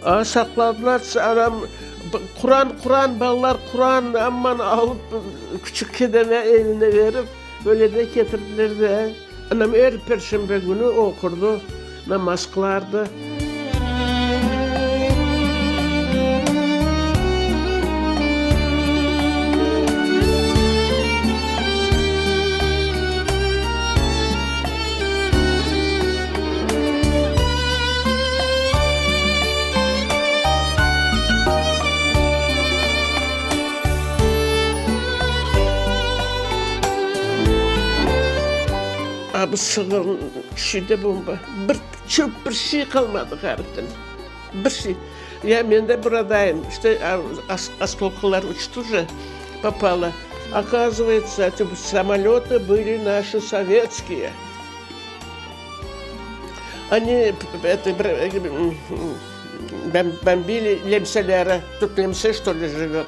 A, saqladılar, anam, Quran, Quran, balalar, Quran, aman alıp, küçük kedeme eline berip, öyle de ketirdiler de. Anam er perşembe künü oqurdı, namaz qılardı. Abi sığırnıñ tüşüdi bomba. Bir çöp, bir şey qalmadı ğaripten. Bir şey. Ya men de buradayım. İşte, oskolkalar uçtı uje, popalo. Okazıvayetsa, samolötı были naşı sovetskiye. Oni, eto, bombili lemseleri, tut lemse, çto li, живet.